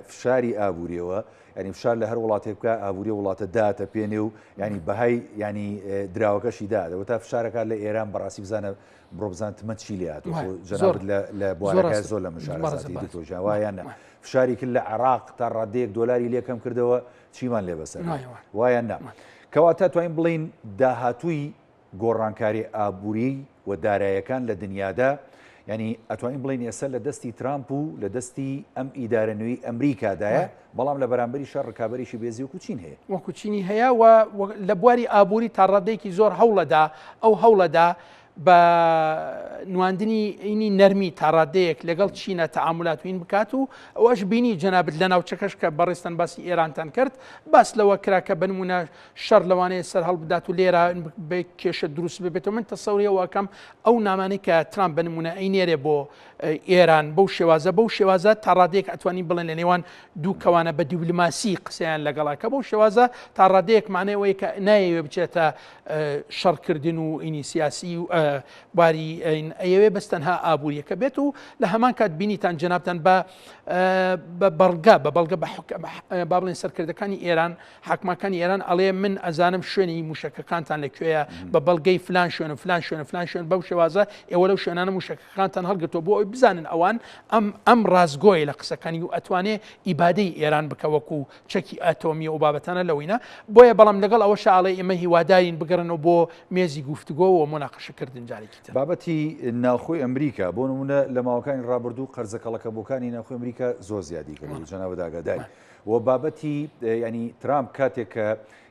فشاری ئابووریەوە ینی فشار لە هەر وڵاتێک بکە ئابووری وڵاتە داتە پێنێ و ینی بەهای ینی دراوەکەشی دادەوە تا فشارەکات لە ئێران بەڕاستی بزانە بڕۆ بزان تمە چی لێ هاتوو جەنابت لە بوارەکە زۆر لە مشارەزاتی دکتۆر جان وایە نا فشاری کرد لە عێراق تا ڕادەیەک دۆلاری لێکەم کردەوە چیمان لێ بەسەر وایە نا کەواتە توانین بڵین داهاتووی گۆڕانکاریە ئابووریی و دارایەکان لە دنیادا، یانی ئەتوانین بڵێین ئێستا لە دەستی ترامپ و لە دەستی ئەم ئیدارە نوێی ئەمریکادایە، بەڵام لە بەرامبەریشا ڕکابەرێکی بێزی وەکو چین هەیە. وەکو چینی هەیە و لە بواری ئابووری تا ڕادەیەکی زۆر هەوڵەدا، ئەو هەوڵەدا بە نواندنی ئینی نەرمی تا ڕادەیەک لەگەڵ چینە تەعامولات وین بکات و ئەوەش بینی جەنابت لە ناوچەکەش کە بەڕێزتان باسی ئێرانتان کرد باس لەوە کرا کە بنمونە شەڕ لەوانەیە سەرهەڵبدات و لێرە بە کێشە دروست ببێتەوە من تەسەوری ئەوە ئەکەم ئەو نامانەی کە ترامپ بە نمونە ئەینێرێ بۆ ئێران بەو شێوازە بەو شێوازە تا ڕادەیەک ئەتوانین بڵێن لە نێوان دوو کەوانە بە دیبلۆماسی قسەیان لەگەڵا کە بەو شێوازە تا ڕادەیەک معنای ئەوەیە کە نایەوێ بچێتە شەڕکردن و ئینی سیاسی و باری ئەیەوێ بەس تەنها ئابووریەکە بێت و لە هەمان کات بینیتان جەنابتان بە بە بەڵگە بە بەڵگە بە با بڵێن سەرکردەکانی ئێران حاکمەکانی ئێران ئەڵێ من ئەزانم شوێنی موشەکەکانتان لە کوێیە بە بەڵگەی فلان شوێن و فلان شوێن و فلان شوێن بەو شێوازە ئێوە لەو شوێنانە موشەکەکانتان هەڵگرتووە بۆ ئەوەی بزانن ئەوان ئەم ئەم ڕاستگۆیە لە قسەکانی و ئەتوانێ ئیبادەی ئێران بکە وەکو چەکی ئەتۆمی و بابەتانە لەوەینە بۆیە بەڵام لەگەڵ ئەوەشا ئەڵێ ئێمە هیوادارین بگەڕێنەوە بۆ مێزی گفتوگۆ و موناقەشەکردن جارێکی تر. بابەتی ناوخۆی ئەمریکا بۆ نمونە لە ماوەکانی ڕابردوو قەرزە کەڵەکەبووەکانی ناوخۆی ئەمریکا زۆر زیادی کردووە جەنابت ئاگاداری و بابەتی ینی ترامپ کاتێک کە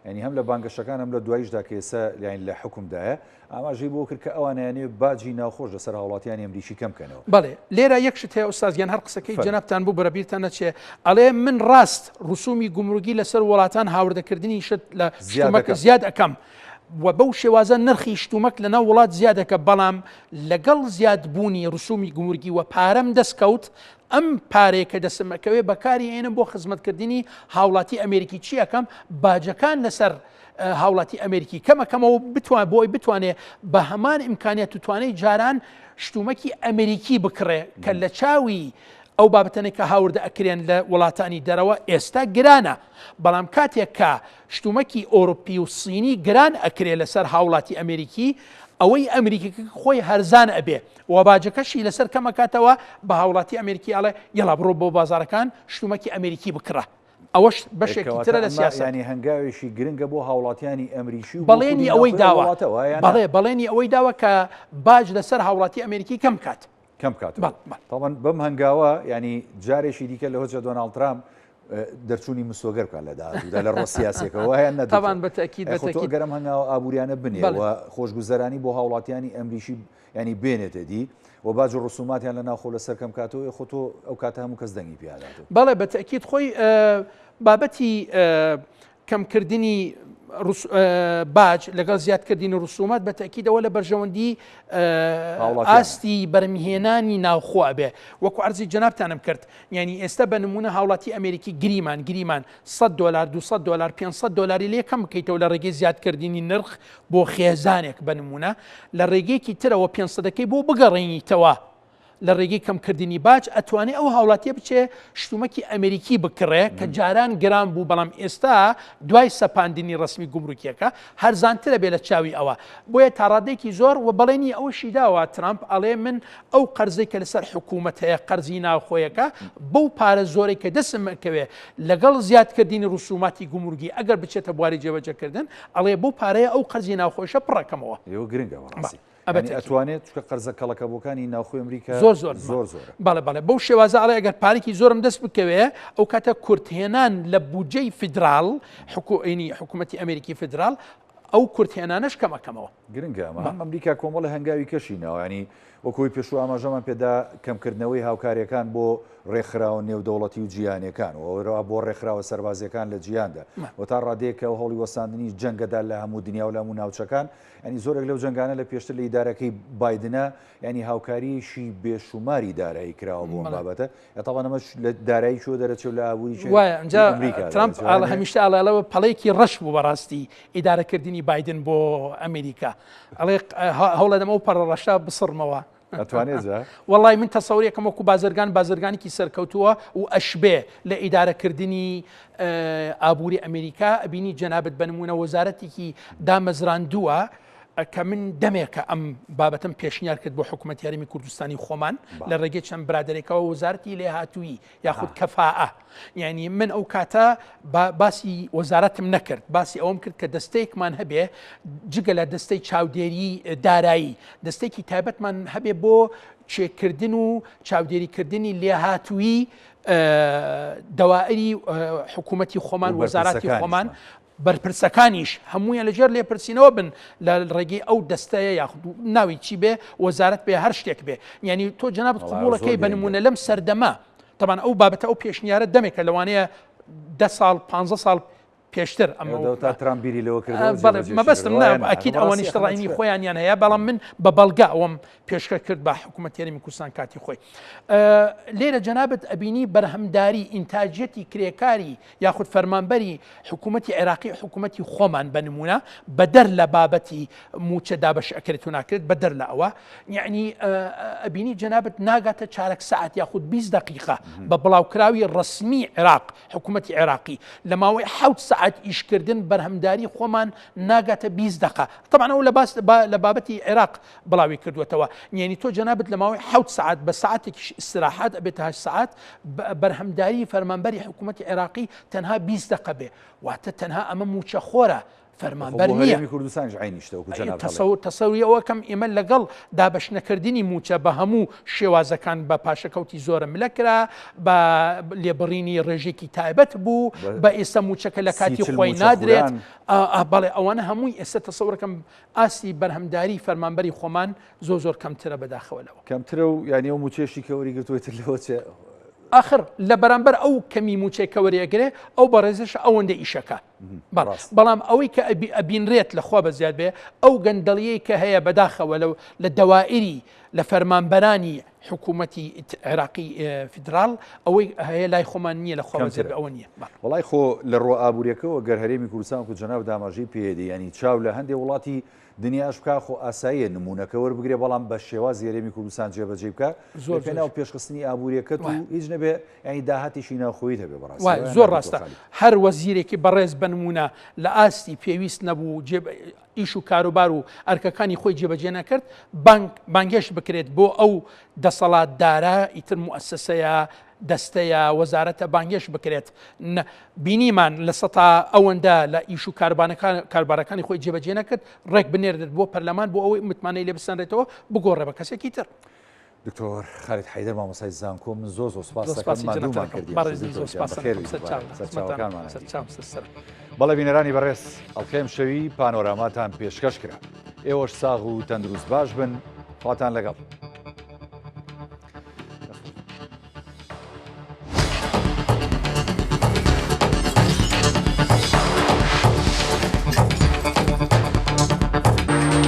ینی هەم لە بانگەشەکان هەم لە دواییشدا کە ئێستا یان لە حکومدایە ئاماژەی بۆ کرد کە ئەوانیانێ باجی ناوخۆش لەسەر هاوڵاتیانی ئەمریکی کەم بکەنەوە. بەڵێ لێرە یەک شت هەیە ئوستاز گیان هەر قسەکەی جەنابتان بوو بەرە بیرتان نەچێ ئەڵێ من ڕاست ڕسومی گومرگی لەسەر وڵاتان هاوردەکردنی شت لە شتومەک زیاد ئەکەم و بەو شێوازە نرخی شتومەک لەناو وڵات زیاد دەکە بەڵام لەگەڵ زیادبوونی ڕسومی گومرگی و پارەم دەستکەوت ئەم پارەیە کە دەستم ئەکەوێ بەکاری ئێنم بۆ خزمەتکردنی هاوڵاتی ئەمێریکی چی ئەکەم باجەکان لەسەر هاوڵاتی ئەمێریکی کەم ئەکەمەوە بتوان بۆی بتوانێ بە هەمان ئیمکانیات و توانەی جاران شتومەکی ئەمریکی بکڕێ کە لە چاوی ئەو بابەتەنێک کە هاوردە ئەکرێن لە وڵاتانی دەرەوە ئێستا گرانە بەڵام کاتێک کە شتومەکی ئۆروپی و سینی گران ئەکرێ لەسەر هاوڵاتی ئەمریکی ئەوەی ئەمریکیەکە خۆی هەرزان ئەبێ و باجەکەشی لەسەر کەم ئەکاتەوە بە هاوڵاتی ئەمریکی ئەڵێ یەڵا بڕۆ بۆ بازاڕەکان شتومەکی ئەمریکی بکڕە. ئەوەش بەشێکی ترە لە سیاسەت. یانی هەنگاوێکی گرنگە بۆ هاوڵاتیانی ئەمریکی و بەڵێنی ئەوەی داوە بەڵێ بەڵێنی ئەوەی داوە کە باج لەسەر هاوڵاتی ئەمریکی کەم کات. کەم بکاتەوە. تاوان بەم هەنگاوە ینی جارێکی دیکە لە هۆجە دۆناڵد ترامپ دەرچوونی مسۆگەر بکات لە داهاتوودا لە ڕۆ سیاسێکەوە هەیە نەتوان بە تەکید بە تەکید گەرم هەنگاوە ئابووریانە بنێ و خۆشگوزەرانی بۆ هاوڵاتیانی ئەمریکی ینی بێنێتە دی و باج و ڕسوماتیان لە ناوخۆ لەسەر کەم کاتەوە خۆ تۆ ئەو کاتە هەموو کەس دەنگی پیاداتەوە. بەڵێ بە تەکید خۆی بابەتی کەمکردنی باج لەگەڵ زیادکردنی ڕسومات بە تەکیدەوە لە بەرژەوەندی ئاستی بەرمهێنانی ناوخۆ ئەبێ وەکو عەرزی جەنابتانم کرد یعنی ئێستا بە نمونە هاوڵاتی ئەمریکی گریمان گریمان 100 دلار 200 دلار 500 دلاری لێ کەم بکەیتەوە لە ڕێگەی زیادکردنی نرخ بۆ خێزانێک بە نمونە لە ڕێگەیەکی ترەوە 500ەکەی بۆ بگەڕێنیتەوە لە ڕێگەی کەمکردنی باج ئەتوانێ ئەو هاوڵاتیە بچێ شتومەکی ئەمریکی بکڕێ کە جاران گران بوو بەڵام ئێستا دوای سەپاندنی ڕسمی گومرکیەکە هەرزانترە بێ لە چاوی ئەوە بۆیە تاڕادێکی زۆر و بەڵێنی ئەوەشی داوە ترامپ ئەڵێ من ئەو قەرزەی کە لەسەر حکوومەت هەیە قەرزی ناوخۆیەکە بەو پارە زۆرەی کە دەسم ئەکەوێ لەگەڵ زیادکردنی ڕسوماتی گومرگی ئەگەر بچێتە بواری جێبەجێکردن ئەڵێ بەو پارەیە ئەو قەرزی ناوخۆیشە پڕەکەمەوە. ئێوە گرنگە بەڕاستی. یانی ئەتوانێت چونکە قەرزە کەڵەکەبووەکانی ناوخۆی ئەمریکا زۆر زۆر زۆر زۆرە. بەڵێ بەڵێ بەو شێوازە ئەڵێ ئەگەر پارێکی زۆرم دەست بکەوێ ئەو کاتە کورتهێنان لە بودجەی فیدراڵ حکوئینی حکوومەتی ئەمریکی فیدراڵ ئەو کورتهێنانەش کەم ئەکەمەوە. گرنگە ئەمە هەم ئەمریکا کۆمەڵی هەنگاوی کەشی ناوە ینی وەکۆی پێشوو ئاماژەمان پێدا کەمکردنەوەی هاوکاریەکان بۆ ڕێکخراوە نێودەوڵەتی و جیهانیەکان و هەروەها بۆ ڕێکخراوە سەربازیەکان لە جیهاندا و تا ڕادەیەک کە هەوڵی وەستاندنی جەنگەدا لە هەموو دنیا و لە هەموو ناوچەکان یانی زۆرێک لەو جەنگانە لە پێشتر لە ئیدارەکەی بایدنە یانی هاوکارییەکی بێشوماری دارایی کراوە بۆ ئەم بابەتە تاوان ئەمەش لە دارایی کوێ دەرەچێ و لە ئابووری کوێ وایە ئەمجا ئەمریکا ترامپ دەرەچێ. ئاڵە هەمیشە ئاڵێ ئەڵێ پەڵەیەکی ڕەش بوو بەڕاستی ئیدارەکردنی بایدن بۆ ئەمریکا ئەڵێ هەوڵەدەم ئەو پەڕە ڕەشە بسڕمەوە. ئەتوانێت جا؟ وەڵای من تەسەوری ئەکەم وەکو بازرگان بازرگانێکی سەرکەوتووە و ئەشبێ لە ئیدارەکردنی ئابووری ئەمریکا ئەبینی جەنابت بە نمونە وەزارەتێکی دامەزراندووە کە من دەمێکە ئەم بابەتم پێشنیار کرد بۆ حکوومەت هەرێمی کوردستانی خۆمان لە ڕێگەی چەند برادێکەوە وەزارەتی لێهاتوویی یاخود کەفائە یعنی من ئەو کاتە باسی وەزارەتم نەکرد باسی ئەوم کرد کە دەستەیەکمان هەبێ جگە لە دەستەی چاودێری دارایی دەستێکی تایبەتمان هەبێ بۆ چێکردن و چاودێریکردنی لێهاتووی دەوائری حکوومەتی خۆمان وەزارەتی خۆمان بەرپرسەکانیش هەموویان لەژێر لێپرسینەوە بن لە ڕێگەی ئەو دەستەیە یاخود ناوی چی بێ وەزارەت بێ هەر شتێک بێ یعنی تۆ جەنابت قبوڵەکەی بە نمونە لەم سەردەمە تەبان ئەو بابەتە ئەو پێشنیارە دەمێکە لەوانەیە ده ساڵ 15 ساڵ پێشتر ئەمە تا ترامپ بیری لەوە کرد مەبەستم ئەکید ئەوانیش ڕای خۆیانیان هەیە بەڵام من بە بەڵگە ئەوەم پێشکە کرد بە حکوومەت هەرێمی کوردستان کاتی خۆی لێرە جەنابەت ئەبینی بەرهەمداری ئینتاجیەتی کرێکاری یاخود فەرمانبەری حکوومەتی عێراقی حکوومەتی خۆمان بە نمونە بەدەر لە بابەتی موچە دابەش ئەکرێت و ناکرێت بەدەر لە ئەوە یعنی ئەبینی جەنابەت ناگاتە چارەک سعات یاخود 20 دقیقە بە بڵاوکراوی ڕسمی عێراق حکوومەتی عێراقی لە ماوەی حوت سعات ئیشکردن بەرهەمداری خۆمان ناگاتە 20 دقە طبعا ئەو لە باس لە بابەتی عێراق بڵاوی کردووەتەوە یعنی تۆ جەنابت لە ماوەی حوت سعات بە ساعتێکیش ئیسراحات ئەبێتە هەشت سعات بەرهەمداری فەرمانبەری حکوومەتی عێراقی تەنها 20 دقە بێ واتە تەنها ئەمە موچەخۆرە فەرمانبەر نییە. کوردستانیش عەینی شتە وەکو جەنابت ئەڵێی. تەسەور تەسەوری ئەوە کەم ئێمە لەگەڵ دابەش نەکردنی مووچە بە هەموو شێوازەکان بە پاشەکەوتی زۆرە ملە کرا بە لێبڕینی ڕێژێکی تایبەت بوو بە ئێستا مووچەکە لە کاتی خۆی نادرێت بەڵێ ئەوانە هەمووی ئێستا تەسەورەکەم ئاستی بەرهەمداری فەرمانبەری خۆمان زۆر زۆر کەمترە بەداخەوە لەوە. کەمترە و یانی ئەو مووچەیەشی کە وەری گرتووە ئیتر لەوە چێ. ئاخر لە بەرامبەر ئەو کەمی مووچەی کە وەری ئەگرێ ئەو بەڕێزەش ئەوەندە ئیشەکا. بەڵام ئەوەی کە ئەبینرێت لە خوا بەزیاد بێ ئەو گەندەڵیەی کە هەیە بەداخەوە لەو لە دەوائری لە فەرمانبەرانی حکوومەتی عێراقی فیدراڵ ئەوەی هەیە لای خۆمان نییە لە خوا بەزیاد بێ ئەوە نییە. وەڵای خۆ لە ڕووە ئابووریەکەوە گەر هەرێمی کوردستان وەکو جەنابت ئاماژەی پێدەی یانی چاو لە هەندێ وڵاتی دنیاش بکا خۆ ئاساییە نموونەکە وەربگرێ بەڵام بە شێوازی هەرێمی کوردستان جێبەجێی بکا زۆر لە پێناو پێشخستنی ئابووریەکەت و هیچ نەبێ یانی داهاتێکی ناوخۆییت هەبێ بەڕاستی وایە زۆر ڕاستە هەر وەزیرێکی بەڕێز بە نموونە لە ئاستی پێویست نەبوو جێ ئیش و کاروبار و ئەرکەکانی خۆی جێبەجێ نەکرد بانگ بانگهێشت بکرێت بۆ ئەو دەسەڵاتدارە ئیتر موئەسەسەیە. دەستەیە وەزارەتە بانگێش بکرێت بینیمان لە سەتا ئەوەندە لە ئیش و کاربانەکان کاربارەکانی خۆی جێبەجێ نەکرد ڕێک بنێردرێت بۆ پەرلەمان بۆ ئەوەی متمانەی لێ بسەنرێتەوە بگۆڕێ بە کەسێکی تر. دکتۆر خالید حەیدەر مامۆستای زانکۆ من زۆر زۆر سپاس دەکەم ماندوومان کردی سەرچاوەکانمان بەڵێ بینەرانی بەڕێز ئەڵقەی شەوی پانۆراماتان پێشکەش کرا ئێوەش ساغ و تەندروست باش بن خواتان لەگەڵ.